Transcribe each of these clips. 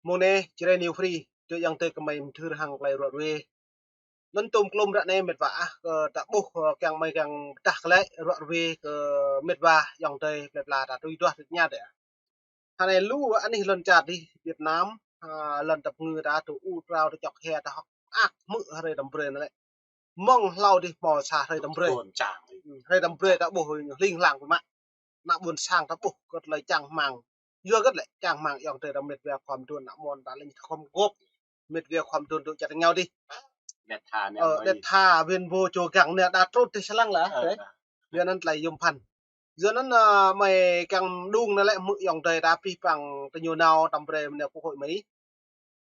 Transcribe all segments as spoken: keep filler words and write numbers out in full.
Mơ̆ng anai, Jrai New Free, tui ayŏng adơi kơmơi mơthưr hăng tơlơi ruă ruê. Anŭn tôm klôm ră anai met wa ah, kơ ta ƀuh, ơ, kiăng mơi kiăng pơdah glaĭ ruă ruê kơ met wa ayŏng adơi plơi pla ta tui duah tui ña dêh. Hơnai lu anih lŏn čar dih Việt Nam, ha, lŏn tơpơngư ta tŭ u trao tơčŏk hia ta hŏk mơak hmư̆ hrơi tơm brơi anai lĕ. Mơ̆ng hlâo dih hmâo sa hrơi tơm brơi. Hrơi tơm brơi ta ƀuh hling hlang biă mă. Ană ƀôn sang ta ƀuh kơ tơlơi čang hmang. Yua hơget lĕ čang hmang ayŏng adơi ta met wa khŏm đun ană mơ̆n ta lĕ khŏm gŏp. Met wa khŏm đun dŏ čar rơngiao dih. Đet tha anai. Ơ, đet tha win ƀô čô găng anai đa trŭt dih sơlăng lah. Ơ, dêh. Yua anŭn tơlơi yôm phăn. Yua anŭn, ơ, mơi kiăng đung anai lĕ hmư̆ ayŏng adơi ta pih păng tơ ñu nao tơm brơi mơ̆ng anai quốc hội Mi.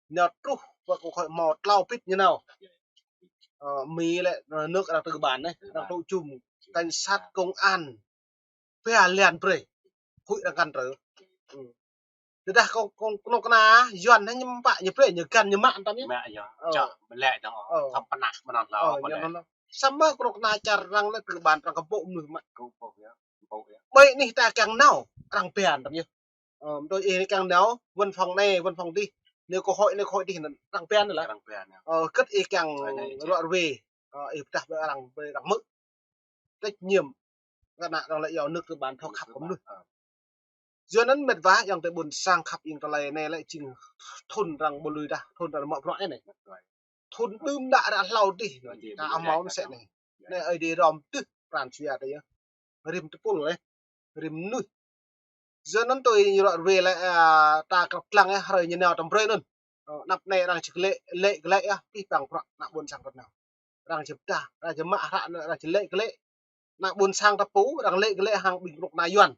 Ñu truh pơ quốc hội hmâo tlâo pit ñu nao. Ơ, Mi lĕ, ơ, nước arăng tư bản anai, arăng tŭ jum, cảnh sát, công an, ba lan brơi. Huĭ arăng kăn trơ. Tơdah kơ, kơ, kơnuk kơna Yuan anai ñu pă ñu brơi, ñu găn ñu mă anŭn tăm yơh. Mă yơh. Ơ. Čă mơlĕ dong. Ơ. Thăm pơnah mơnăn hlâo. Ơ, pơnah. Samơ̆ kơnuk kơna čar arăng lĕ tư bản arăng kơpŭ mơnuih mă. Kơpŭ yơh. Kơpŭ yơh. Ƀơi anih ta kiăng nao, arăng ban tăm yơh. Ơ, mơ̆ tui ih anai kiăng nao, văn phòng anai, văn phòng dih. Anai quốc hội, anai quốc hội dih, arăng ban lah. Arăng ban yơh. Ơ, hơget ih kiăng ruă ruê. Ơ, ih pơdah ƀơi arăng, ƀơi arăng hmư̆. Trách nhiệm. Kơ ană arăng lĕ yua nước tư bản thâo khăp kơ mơnuih. Yua anŭn met wa ayŏng adơi ƀôn sang khăp ing tơlơi anai lĕ jing thŭn arăng ƀu lui dah, thŭn arăng mă bruă anai. Thŭn đưm đă ră hlâo dih. Ta hmâo mơsĕ anai. Anai Ơi Adai hrŏm tưh pran jua ta yơh. Rĭm tơpul lĕ. Rĭm mơnuih. Yua anŭn tui ñu ruă ruê lĕ, ơ, ta krăp lăng yơh, hrơi ñu nao tơm brơi anŭn. Ơ, anăp anai arăng či glaĭ, lĕ glaĭ yơh, pih păng bruă ană ƀôn sang kơ nao. Arăng či pơdah, arăng či mă hră anŭn, arăng či lĕ glaĭ. Ană ƀôn sang ta pô, arăng lĕ glaĭ hăng ƀing kơnuk kơna Yuan.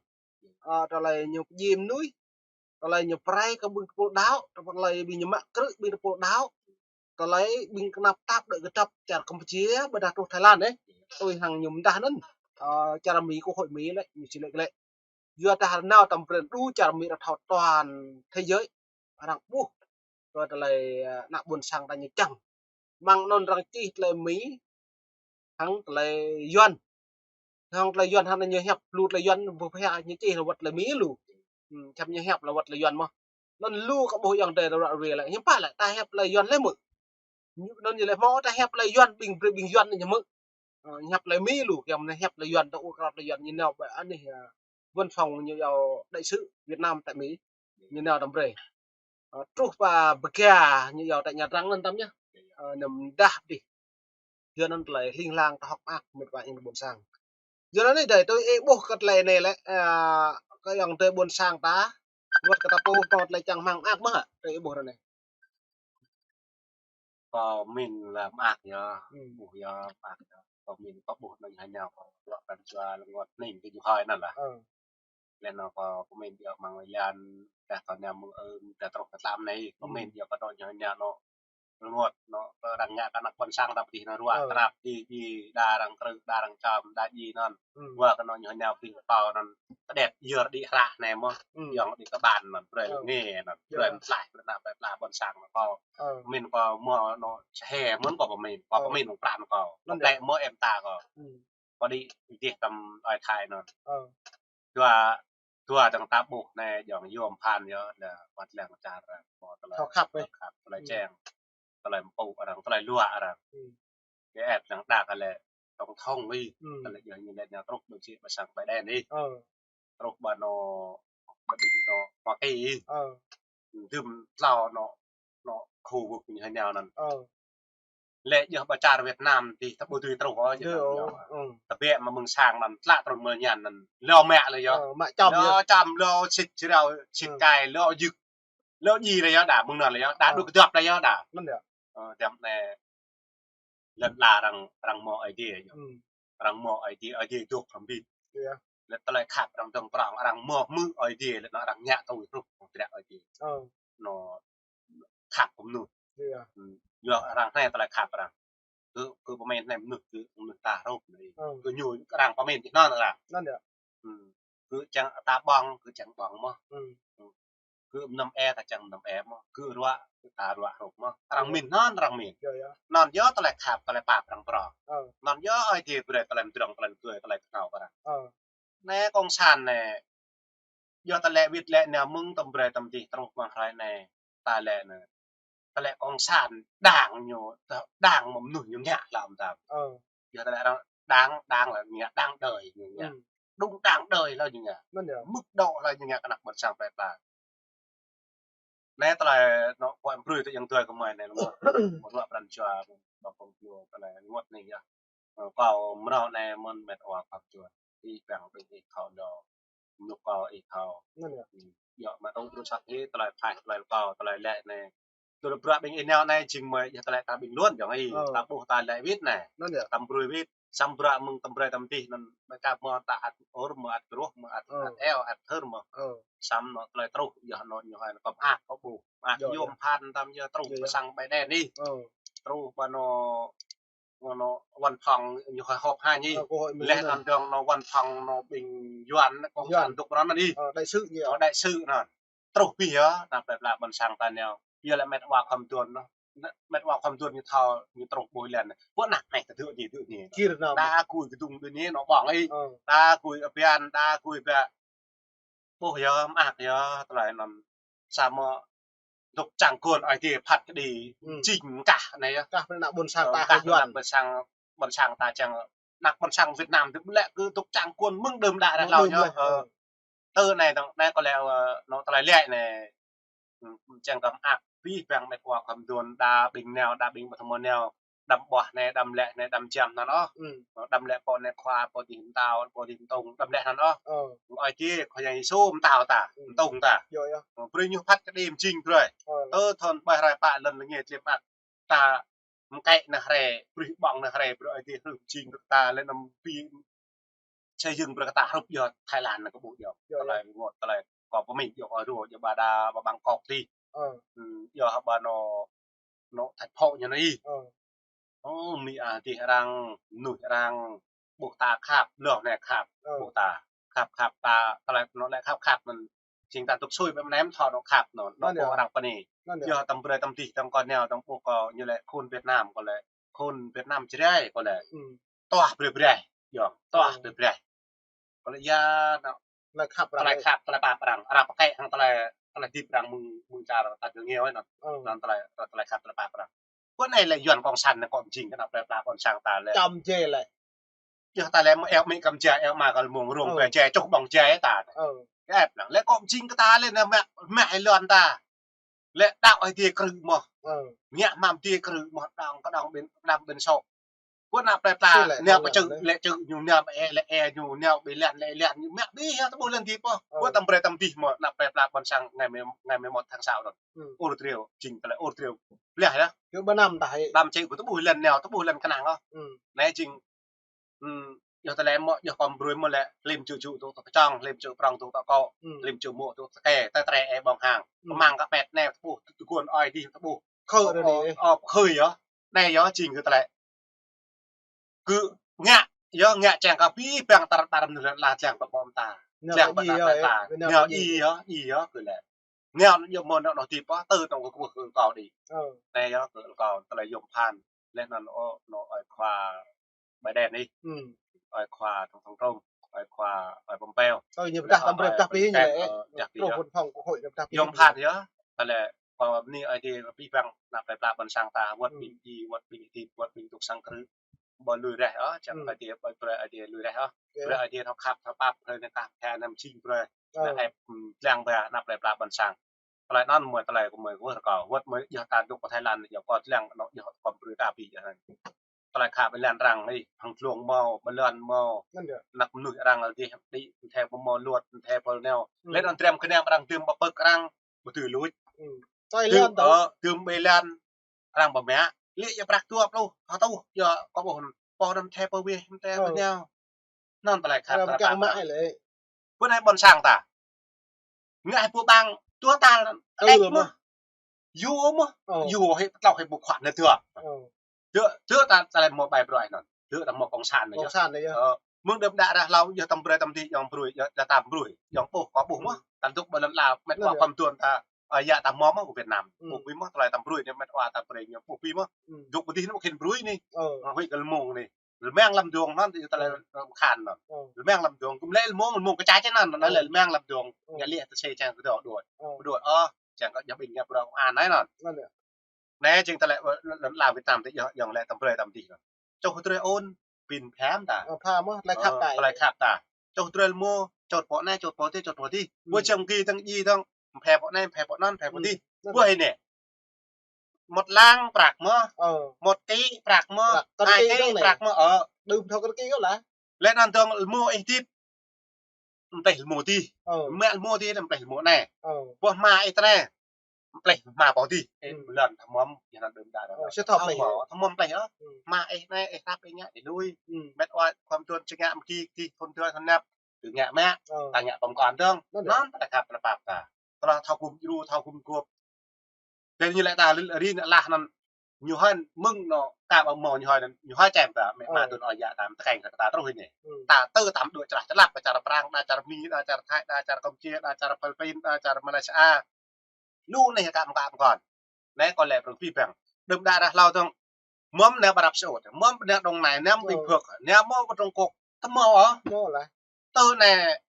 Ơ, tơlơi ñu pơdjai mơnuih, tơlơi ñu pơrai kơ ƀing tơpul đaŏ, tơlơi ƀing ñu mă krư̆ ƀing tơpul đaŏ. Tơlơi ƀing kơnăp tap đuaĭ kơdŏp čar Campuchia, ƀôdah truh Thái Lan anai. Tui hăng ñu mơdah anŭn. Ơ, čar Mi, quốc hội Mi lĕ, ñu či lĕ glaĭ. Yua dah nao tơm brơi đu čar Mi arăng thâo toàn thế giới. Arăng ƀuh. Kơ tơlơi, ơ, ană ƀôn sang ta ñu čang. Mơ̆ng anŭn arăng čih tơlơi Mi. Hăng tơlơi Yuan. Hăng tơlơi Yuan hăng ñu hiăp lu tơlơi Yuan ƀu pơhiăp ñu čih lĕ wơ̆t tơlơi Mi lu. Hm, čăm ñu hiăp lĕ wơ̆t tơlơi Yuan mơ̆n. Anŭn lu kơ ƀuh ayŏng adơi ruă ruê lĕ. Hiư̆m pă lĕ ta hiăp tơlơi Yuan lĕ mơ̆. Anŭn ñu lĕ hmâo ta hiăp tơlơi Yuan ƀing brơi ƀing Yuan ñu mơ̆. Ơ, hiăp tơlơi Mi lu, kiăng mơ̆n hiăp tơlơi Yuan, ta ur krao tơlơi Yuan ñu nao ƀơi anih, ơ, văn phòng ñu yua đại sứ Việt Nam tại Mỹ. Ñu nao tơm brơi. Ơ, truh pơ bơga ñu yua tại Nha Trang anŭn tăm yơh. Ơ, ñu mơdah dih. Yua anŭn tơlơi hling hlang ta hŏk mơak met wa ing ƀôn sang. Yua anŭn anai dơi tui ih ƀuh kơ tơlơi anai lĕ, ơ, kơ ayŏng adơi ƀôn sang ta. Wơ̆t kơ ta pô hmâo tơlơi čang hmang mơak mơ̆, tui ih ƀuh ră anai. Kơ min lĕ mơak yơh, ƀuh yơh mơak yơh. Kơ min kơ ƀuh anŭn hơnăl kơ lŏ kăn jua lơngot ning kơ ñu hơi anŭn lah. Ơ. Lĕ anŭn kơ, kơ min yơh mơ̆ng lĕ yan, dah kơ ñu mơ̆ng ơ, dah truh kơ tlam anai, kơ min yơh kơ dŏ ñu hơnăl anŭn. Lơngot anŭn, kơ arăng ngă kơ ană ƀôn sang ta pơdih anŭn ruă, trăp djai, djai, đa arăng krư̆, đa arăng čăm, đa djai anŭn. Wơ̆t kơ anŭn ñu hơnăl pơdih kơ pô anŭn, tơđet yơr đĭ hră anai mơ̆n, yơng đĭ kơ ƀan anŭn, brơi ngă anŭn, brơi mơtlaih, brơi ană plơi pla ƀôn sang anŭn kơ. Min kơ mơ̆ anŭn, čơhe mơ̆n kơ pơmin, kơ pơmin anŭn pran kơ. Anŭn lĕ mơ̆ em ta kơ. Kơ đĭ dih tăm ơi Thái anŭn. Dua, dua dăng ta ƀuh anai, ayŏng yôm phăn yơh, lĕ wơ̆t lăng čar, ƀu tơlơi thâo khăp, thâo khăp, tơlơi čeng, tơlơi mpŭ arăng, tơlơi luă arăng. Kơ et lăng đa kơ lĕ tổng thống ih, kơ lĕ yơh ñu lĕ ñu truh ƀơi či ƀơi sang Biden ih. Truh ƀơi anŭn, ƀơi anŭn Hoa Kỳ ih. Dŭm tlâo anŭn, anŭn khu vực ñu hơnăl anŭn. Lĕ yơh ƀơi čar Việt Nam dih ta ƀu dưi truh ôh, ñu anŭn yơh. Tơbiă mơ̆ng sang anŭn tlă truh mơ̆ng ñan anŭn. Leo mă lĕ yơh. Mă čăm leo yơh. Čăm, leo sĭt črao, sĭt čai, leo jik. Leo djai lĕ yơh đa, mơ̆ng anŭn lĕ yơh đa, đŭk kơdŏp lĕ yơh đa. Anŭn yơh. Ơ, tăm anai lŏn la arăng, arăng mơ̆ Ơi Adai yơh. Arăng mơ̆ Ơi Adai, Ơi Adai dŏ hrŏm bĭt. Lĕ tơlơi khăp arăng dơ̆ng prŏng, arăng mơ̆ hmư̆ Ơi Adai, lĕ anŭn arăng ngă tui truh, truh Ơi Adai. Anŭn khăp kơ mơnuih. Yua arăng anai tơlơi khăp arăng. Kơ, kơ pơmin anai mơnuih, kơ mơnuih ta hrup anai. Kơ ñu arăng pơmin dih anŭn arăng. Anŭn yơh. Kơ čang ta ƀơ̆ng, kơ čang ƀơ̆ng mơ̆n. Kơ mơnăm e ta čang mơnăm e mơ̆n. Kơ ruă, kơ ta ruă hrup mơ̆n. Arăng min anŭn, arăng min. Anŭn yơh tơlơi khăp, tơlơi pap arăng prŏng. Anŭn yơh Ơi Adai brơi tơlơi mdrŏng, tơlơi mdrŏng, tơlơi kơnao kơ arăng. Anai cộng sản anai, yua tơlơi wĭt lĕ anai mơ̆ng tơm brơi tơm dih truh mơ̆ng hrơi anai. ta lĕ anai. Ta lĕ cộng sản đảng ñu, đảng mơ̆ mơnuih ñu ngă lăm ta. Ơ. Yua ta lĕ đảng, đảng, đảng lĕ ngă đảng đơi ñu ngă. Ư. Đúng đảng đơi lĕ ñu ngă. Anŭn yơh. Mức độ lĕ ñu ngă kơ ană ƀôn sang plơi pla. Anai tơlơi anŏ kơ ambrui tơ yang tui kơ mơi anai, anŏ, anŏ pran jua, anŏ kông jua, tơlơi anŏ anai yơh. Ơ, kâo mrâo anai mơ̆n met wa kâo jua. Ih păng ƀing ih thâo dŏ. Mơnuih kâo ih thâo. Anŭn yơh. Yua mă tơ̆ng brơi sat hĭ, tơlơi phaih, tơlơi kâo, tơlơi lĕ anai. Tơlơi bruă ƀing ih nao anai jing mơi yơh tơlơi ta ƀing luôn jŏng ih. Ơ. Ta ƀuh ta lĕ wĭt anai. Anŭn yơh. Tăm brơi wĭt, samơ̆ bruă mơ̆ng tăm brơi tăm dih anŭn, mơi kah mơ̆ ta ăt ur, mơ̆ ăt kruh, mơ̆ ăt, ơ, ăt eo, ăt thơr mơ̆. Ơ. Samơ̆ anŏ tơlơi truh, yua anŏ ñu hai anŏ kơ mơak, kơ ƀuh. Mơak, yua mơ̆ phăn tăm yua truh, yua, yua, pơ sang ƀai đen ih. Ơ. Truh pơ anŏ, anŏ văn phòng ñu hai họp ha ih. Ơ, cơ hội mình lĕ anŭn. Anŏ dong anŏ văn phòng anŏ ƀing Yuan, cộng sản Yuan. Dŏ pơ anŭn ih. Ơ, đại sứ ñu. Anŏ đại sứ anŭn. Truh pih yơh, ană plơi pla ƀôn sang ta nao. Yua lĕ met wa khŏm tuôn anŏ. Met wa khŏm tuôn ñu thâo, ñu truh ƀơi lĕ anai. Ƀuh anăk anai tơ dŏ anai, dŏ anai. Kir anŭn. Đa gui kơdŭng dŏ anai anŏ ƀơ̆ng ih. Ơ. Đa gui abian, đa gui ƀă. Ƀuh yơh, mơak yơh, tơlơi anŭn. Samơ̆ dŏ čang kơn ai tiê phat kơđi, ư, jing kah anai yơh. Kah pơ ană ƀôn sang, ơ, ta kah pơ ană Yuan. Ƀôn sang, ƀôn sang ta čang, ană ƀôn sang Việt Nam tơ lĕ kơ dŏ čang kơn mơ̆ng đưm đă ră hlâo đưm yơh. Lĕ, ơ. Ơ. Tơ anai tơ̆ng, anai kâo lĕ, ơ, anŏ tơlơi lĕ anai. Ư, čang kơ mơak, pih păng met wa khŏm tuôn, đa ƀing nao, đa ƀing ƀu thâo mơ̆ nao. Đăm ƀuah anai, đăm lĕ anai, đăm jăm anŭn ôh. Ư. Đăm lĕ pô anai khua, pô dih mtao, pô dih mtông, đăm lĕ anŭn ôh. Ơ. Ai tiê, Khua Yang Yêsu mtao ta, ư, mtông ta. Yơh, yơh. Ơ, brơi ñu phat kơđi mơjing brơi. Ơ. Ơ, thun ƀai rai pă lŏn lĕ ngă tliĕp mơak. Ta mơkĕ anai hrĕ, brơi ƀơ̆ng anai hrĕ, brơi ai tiê hrŭ mơjing brơi ta lĕ anăm pi xây dựng brơi kơ ta hrup yơh Thái Lan anai kơ ƀuh yơh. Yơh, yơh. Tơlơi ngŏ, tơlơi kâo pơmĭn yơh, ơ, rô, yơh ƀă đa ƀă Bangkok tih. Ơ. Ư, yơh ƀă anŏ, anŏ thành phố ñu anai. Ơ. Ơ, mi a tih arăng, mơnuih arăng, ƀuh ta khăp, lŏh anai khăp, ơ, ƀuh ta khăp, khăp ta, tơlơi anŏ lĕ khăp, khăp mơ̆n. Jing ta dŏ sui ƀơi mơnai thâo anŏ khăp anŭn, anŭn anŏ yơh. Pô arăng pơ anai. Anŭn yơh. Yơh tăm brơi tăm dih tăm kâo nao, tăm ƀuh kâo ñu lĕ khôn Việt Nam, kâo lĕ khôn Việt Nam Jrai, kâo lĕ. Ư. Tuah brơi brơi, yơh, tuah, ơ, brơi brơi. Kâo lĕ yơh, anŏ, tơlơi khăp arăng, tơlơi khăp, tơlơi pap arăng. Arăng pơkĕ hăng tơlơi, tơlơi hơdip arăng mơ̆ng, mơ̆ng čar ta dơ̆ ngiao anŭn. Ơ. Anŭn tơlơi, tơlơi khăp, tơlơi pap arăng. Pơ anai lĕ Yuan cộng sản anai kơ mơjing kơ ană plơi pla ƀôn sang ta lĕ. Čăm jai lĕ. Yơh ta lĕ mơ̆ eo mĭ kăm jai, eo ma kơ mơ̆ng rông, ơ, kơ jai, čuh ƀơ̆ng jai ta. Ơ. Kơ ĕp lăng. Lĕ kơ mơjing kơ ta lĕ anai mă, mă ai lŏn ta. Lĕ đaŏ ai tiê krư̆ mơ̆. Ơ. Ngă mă ai tiê krư̆ mơ̆, đaŏ kơ đaŏ ƀing, đaŏ ƀing sŏ. Pơ ană plơi pla, nao pơ čư̆, lĕ čư̆ ñu, nao pơ e, lĕ e ñu, nao ƀơi lăn, lĕ lăn ñu, mă ƀiă yơh, tơƀuh lăn dih pô. Ơ. Pơ tăm brơi tăm dih mơ̆, ană plơi pla ƀôn sang ngày mười, ngày mười một tháng sáu anŭn. Ư. Ur triu, jing tơlơi ur triu. Blah yơh. Yơh ƀơi anăm tah hĭ. Đăm čĕ kơ tơƀuh lăn nao, tơƀuh lăn kơnang ôh. Ư. Anai jing, ư, yơh tơlơi mơ̆, yơh kâo brơi mơ̆ lĕ, hlĭm čư̆ čư̆ dŏ tơ čŏng, hlĭm čư̆ prŏng dŏ tơ kŏ, ư, hlĭm čư̆ mô̆ dŏ tơ kĕ, tơtrĕ ê ƀơ̆ng hăng. Ư. Pơmăng kơ pĕt anai, tơƀuh, tơguan ơi dih tơƀuh. Khơi. Ơ, anai ơ, yơh. Ơ, khơi yơh. Anai yơh, jing kơ tơlơi. Kơ ngă, yơh, ngă čang kơ pih păng tar ƀar mơnuih lĕ la čang pơ ƀô̆ ta. Čang pơ ta, ta. Nao ih yơh, ih yơh, kơ lĕ. Nao yơh mơ̆ anŏ anŏ tih pô, tơ anŏ kơ kơ kâo đĭ. Ơ. Anai yơh, kơ kâo, tơlơi yôm phăn. Lĕ anŭn ơ, anŏ ơi khua Biden ih. Ư. Ơi khua Tổng thống Trump, ơi khua, ơi Pompeo. Ơ, ñu pơdah tăm brơi pơdah pih ñu lĕ. Ơ, pơdah pih yơh. Yôm phăn kơ hội pơdah pih. Yôm phăn yơh. Tơlơi kâo bơni ai tiê kơ pih păng ană plơi pla ƀôn sang ta, wơ̆t ƀing ih, wơ̆t ƀing ih, wơ̆t ƀing dŏ sang krư̆. Ƀu lui reh ôh, čang ai tiê ƀu brơi ai tiê lui reh ôh. Brơi ai tiê thâo khăp, thâo pap, brơi anai kah, thâo anăm jing brơi. Ơ. Anai ĕp, ư, lăng ƀă ană plơi pla ƀôn sang. Tơlơi anŭn mơi tơlơi kơ mơi wơr kâo. Wơ̆t mơi yơh ta dŏ pơ Thái Lan, yơh kâo lăng anŏ yơh kâo brơi kơ pih yơh. Tơlơi khăp ƀơi lăn arăng ih, hăng tlông mâo, ƀơi lăn mâo. Anŭn yơh. Anăk mơnuih arăng lĕ dih, đĭ, tơlơi ƀu mâo luăt, tơlơi ƀu nao. Ư. Lĕ anŭn trem kơnam arăng, tơm ƀă pơk arăng, ƀu tui luč. Ư. Tơlơi lăn tơ. Ơ, tơm ƀơi lăn, arăng ƀu mă. Lĕ yơh prăk dua pluh, hơtuh, yơh kâo ƀuh. Pô anăm tơlơi ƀu weh, tơlơi ƀu nao. Anŭn tơlơi khăp, tơlơi pap. Pơ anai ƀôn sang ta. Ngă hĭ pô ƀang, tua ta, ơ, ĕp mơ̆. Yua mơ̆. Ơ. Yua hĭ, pơtlâo hĭ ƀu khuă anai tơ̆. Ơ. Tơ̆, tơ̆ ta, tơlơi mơ̆ ƀai brơi anŭn. Tơ̆ ta mơ̆ cộng sản anai yơh. Cộng sản anai yơh. Ơ, mơ̆ng đưm đă ră hlâo yơh tăm brơi tăm dih yơh brơi, yơh, yơh tăm brơi. Yơh ƀuh, kâo ƀuh mơ̆. Ư. Tăm dŏ ƀơi lăn ala, met wa khŏm tuôn ta, ơ, yơh tăm mâo mơ̆ kơ Việt Nam. Ư. Ƀuh pih mơ̆, tơlơi tăm brơi anai met wa tăm brơi anai ƀuh pih mơ̆. Ư. Dŏ pơ dih anai ƀu khĭn brơi anai. Ơ. Ơ, huĭ kơ lơmông anai. Lơmang lăm dŏng anŭn, tơlơi, ơ, khăn anŭn. Ơ. Lơmang lăm dŏng, kơ lĕ lơmông, lơmông kơ ča ča anŭn, anŭn lĕ lơmang lăm dŏng. Ơ. Ngă lĕ tơ sĕ čang kơ dŏ đuaĭ. Ơ. Đuaĭ, ơ. Čang kơ jing ƀing ngă bruă công an anai anŭn. Anŭn yơh. Anai jing ta lĕ, ơ, lŏn, lŏn la Việt Nam tơ yơh, yơh lĕ tơm brơi tơm tih anŭn. Čuh tơdruă ôn, pin pham ta. Ơ, pham mơ̆, tơlơi khăp ta. Tơlơi khăp ta. Čuh tơdruă lmô, čut pơ anai, čut pơ tih, čut pơ tih. Ƀu čang ki tơng ji tơng, phê pơ anai, phê pơ anŭn, phê pơ tih. Ƀu hĭ anai. Mŭt lăng prăk mơ̆. Ơ. Mŭt kĭ prăk mơ̆. Prăk, kơ ai kĭ kĭ dơ̆ng anai. Prăk mơ̆, ơ. Đưm thâo kơ kĭ kơ lah. Lĕ anŭn dơ̆ng lmô ih hơdip. Mơplih lmô tih. Ơ. Mă lmô tih, mơplih lmô anai. Ơ. Ƀuh ama ih tơnai. Mơplih ama pô tih. Ơ. Ƀơi lŏn tơmom, yơh anŭn đưm đă. Ơ, sĭt thâo mơplih. Tơmom, tơmom mơplih, ơ. Ama ih anai, ih tap ih ngă, ih lui. Mĕt wa khŏm tuan čơngă mơki, tih khŏm tuan khŏm năp. Tơ ngă mă, ơ, ta ngă pơm kŏn dơ̆ng. Anŭn yơh. Anŭn ta khăp ta pap ta. Tơlơi thâo gum djru, thâo gum gŏp. Tơ ñu lĕ ta rin lah anŭn ñu hơ̆n mơ̆ng anŏ ka ƀă mơ̆ ñu hơ̆n, ñu hơ̆n čem ta, mĕt wa tuan ơi yă ta, tơkeng ta truh anai. Ta tơ tam đuaĭ črah čơlăp, đa čar Prang, đa čar Mi, đa čar Thái, đa čar Kampuchia, đa čar Philippin, đa čar Malaysia. Lu anai ka mơ̆ng ka mơ̆ng kŏn. Anai kâo lĕ prong pih păng. Đưm đă ră hlâo tơ̆ng. Mơ̆m anai ƀă răp sơut, mơ̆m anai Đồng Nai, mơ̆m Bình Phước, mơ̆m ƀă Trung Quốc. Tơmâo ôh. Tơmâo lah. Tơ anai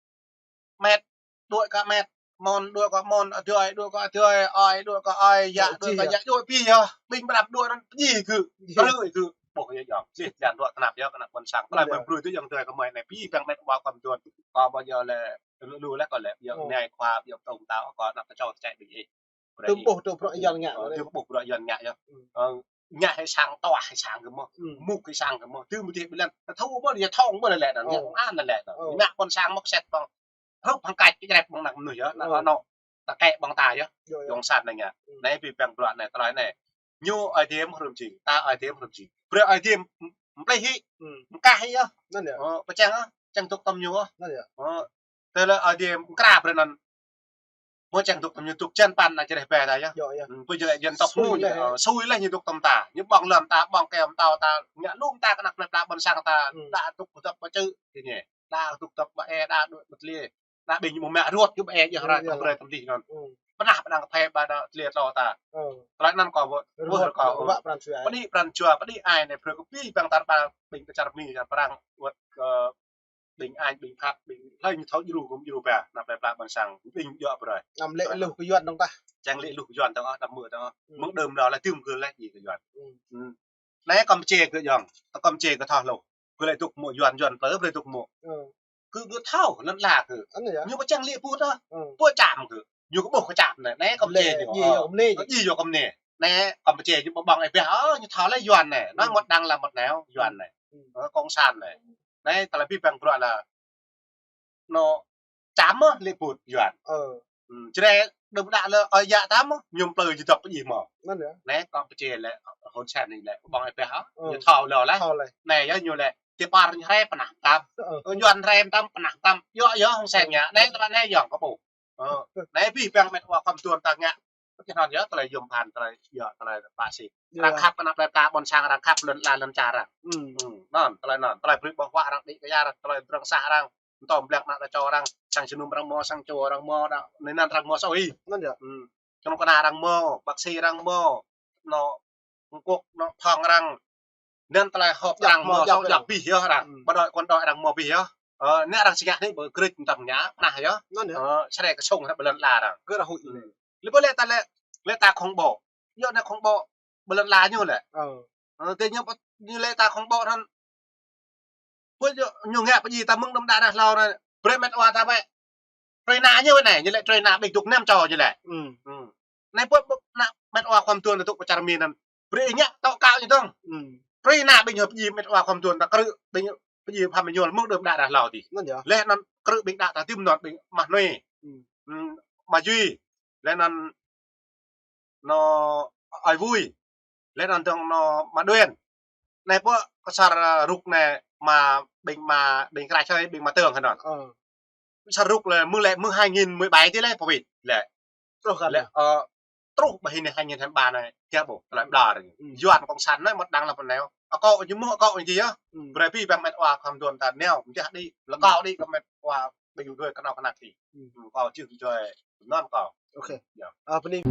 mĕt, đuaĭ kơ mĕt, mon, đuaĭ kơ mon, adơi, đuaĭ kơ adơi, ơi, đuaĭ kơ ơi, yă, đuaĭ kơ yă, đuaĭ pih yơh. Ƀing ƀă răp đuaĭ anŭn pơjing gơ̆. Pơrơ̆ gơ̆. Ƀuh yơh yơh. Sĭt jan đuaĭ tơnap yơh kơ ană ƀôn sang. Tơlơi pơm brơi tơ yơh tơlơi kơ mơi anai pih păng mĕt wa khŏm tuan. Kâo ƀu djơ̆ lĕ lu lĕ kâo lĕ yơh anai khua yơh tơ̆ng tao kâo anăp tơčô tơčĕ ƀing ih. Tơm ƀuh tơm bruă Yuan ngă. Ơ, tơm ƀuh bruă Yuan ngă yơh. Ơ, ngă hĭ sang tuah hĭ sang kơ mơ̆. Mŭk hĭ sang kơ mơ̆. Tơm ƀu tih ƀiă lĕ. Tơthâo ƀơi lĕ, yơh thŏng ƀơi lĕ, anŭn ngă công an lĕ. Ngă ƀôn sang mơ̆ sĕt ƀơ̆ng. Hrup hăng kač kơ jrep ƀơ̆ng anăp mơnuih yơh. Anŭn anŭn. Ta kĕ ƀơ̆ng ta yơh. Yŏng san anai ngă. Anai pih păng bruă anai tơlơi anai. Ñu ơi tiêm hrŭm jing, ta ơi tiêm hrŭm jing. Brơi ơi tiêm mơplih hĭ. Mơkah hĭ yơh. Anŭn yơh. Ơ, pơčang yơh. Čang dŏ tơm ñu yơh. Anŭn yơh. Ơ, tơlơi ơi tiêm mơkra brơi anŭn. Mơ̆ čang dŏ tơm ñu dŏ čan păn ană čreh ƀe ta yơh. Yơh, yơh. Ƀu djơ̆ lĕ jăn tŏk mơ̆ ñu, sui lĕ ñu dŏ tơm ta. Ñu ƀơ̆ng lăm ta, ƀơ̆ng kơm tâo ta. Ngă lŭm ta kơnăk plei pla ƀôn sang ta. Đa dŏ dŏp ƀă čư̆. Tơ anai. Đa dŏ dŏp ƀă e, đa dŏ ƀă tli. Đa ƀing ñu mă ruăt ñu ƀă e, yơh ră tơm brơi tơm dih anŭn. Pơnah pơnah kơ phê ƀă đa tli tlô ta. Tơlơi anŭn kâo ƀu, ƀu kâo. Pơđĭ pran jua, pơđĭ ai anai brơi kơ pih păng tar ƀa ƀing kơ čar Mi, čar Prang, wơ̆t kơ ƀing Anh, ƀing Pháp, ƀing hlơi ñu thâo djru gum djru ba, anăp plei pla ƀôn sang, ƀing djŏ brơi. Ngăm lĕ luh kơ Yuan dơ̆ng tah. Čang lĕ luh kơ Yuan dơ̆ng ôh, đăm mơ̆ dơ̆ng ôh. Mơ̆ng đưm đă lĕ tơm gơ̆ lĕ djai kơ Yuan. Anai Kampuchia gơ̆ yơh, Kampuchia gơ̆ thâo luh. Gơ̆ lĕ dŏ mơ̆ Yuan, Yuan plơi brơi dŏ mơ̆. Gơ̆ gơ̆ thâo, lŏn la gơ̆. Ñu ƀu čang lĕ put ôh. Ƀu čăm gơ̆. Ñu kơ ƀuh kơ čăm anai, anai Kampuchia ñu. Djai yơh kơ mơnê. Anai Kampuchia ñu ƀơ̆ng ƀơ̆ng ih ƀiă, ơ, ñu thâo lĕ Yuan anai. Anŭn mŭt đang lăm mŭt nao Yuan anai. Ơ, cộng sản anai. Anai tơlơi pih păng bruă lĕ anŏ čăm mơ̆ lĕ put Yuan. Ơ. Čơđai đưm đă lĕ ơi yă ta mơ̆, ñu plơi ñu dŏ pơjing mơ̆. Anŭn yơh. Anai Kampuchia lĕ, Hun Sen anai lĕ, ƀơ̆ng ih ƀiă hă? Ơ. Ñu thâo lĕ lĕ. Thâo lĕ. Anai yơh ñu lĕ, ti par ñu hrĕ pơnah tam. Ơ. Ơ, Yuan hrĕ tam pơnah tam. Yơh, yơh, Hun Sen ngă. Anai tơpă anai yơh kơ ƀuh. Ơ. Anai pih păng mĕt wa khŏm tuan ta ngă. Pơkĕ anŭn yơh, tơlơi yôm phăn, tơlơi yơh, tơlơi pă sĭ. Arăng khăp anăp plei pla ƀôn sang, arăng khăp lŏn la lŏn čar arăng. Anŭn, tơlơi anŭn, tơlơi brơi ƀơ̆ng huă arăng đĭ kơ yar, tơlơi drŏng sah arăng. Tơm blek anăp čô arăng, sang jơnum arăng mơ̆, sang čô arăng mơ̆, đa, anai anŭn arăng mơ̆ sui. Anŭn yơh. Čơnŭk kơna arăng mơ̆, bác sĩ arăng mơ̆, anŏ, ngŏ kŏk, anŏ, phŏng arăng. Anŭn tơlơi họp arăng mơ̆, hŏp arăng pih yơh arăng. Bộ đội, quân đội arăng mơ̆ pih yơh. Ơ, anai arăng sĭ ngă anai, ƀơi krưč tơm ngă, pơnah yơh. Anŭn yơh. Ơ, čơđai kơsong anăp ƀơi lŏn la arăng. Gơ̆ ră huĭ. Lĕ ƀơi lĕ ta lĕ, lĕ ta khŏng ƀô̆. Yơh anai khŏng ƀô̆, ƀơi lŏn la ñu lĕ. Ơ. Ơ, tơ ñu, ñu lĕ ta khŏng ƀô̆ anŭn. Ƀu ñu, ñu ngă pơjing ta mơ̆ng đưm đă ră hlâo anai. Brơi mĕt wa ta ƀĕ. Trơi na ñu anai, ñu lĕ trơi na ƀing dŏ năm čô ñu lĕ. Anai ƀu, ƀu, anăp mĕt wa khŏm tuan ta dŏ pơ čar Mi anŭn. Brơi ngă tŏ kâo ñu dơ̆ng. Trơi na ƀing ñu pơjing mĕt wa khŏm tuan ta krư̆, ƀing pơjing pham mơñul mơ̆ng đưm đă ră hlâo dih. Anŭn yơh. Lĕ anŭn krư̆ ƀing đă ta tơm anŭn ƀing mah nui. Mah jui. Lĕ anŭn anŏ Ơi Vui. Lĕ anŭn dơ̆ng anŏ Mă Đuên. Anai ƀuh kơ sar, ơ, rŭk anai mă ƀing mă, ƀing kra čơi, ƀing mă tơng hơnŭn. Ơ. Sar rŭk lĕ mơ̆ng lĕ mơ̆ng hai nghìn mười bảy tih lĕ pơwĭt lĕ. Truh kơ lĕ, ơ, truh ƀơi anai hai nghìn hai mươi ba anai, kiăng ƀuh, tơlơi ƀlŏr. Yuan cộng sản anai mŭt đang lăm pơ nao. Akŏ ñu mơ̆, akŏ ñu yơh. Brơi pih păng mĕt wa khŏm tuan ta nao, mơ̆ đĭ, lĕ kâo đĭ kơ mĕt wa ƀing djuai kơnâo kơnăk đĭ. Kâo čih djuai anŭn kâo. Ơ, bơni.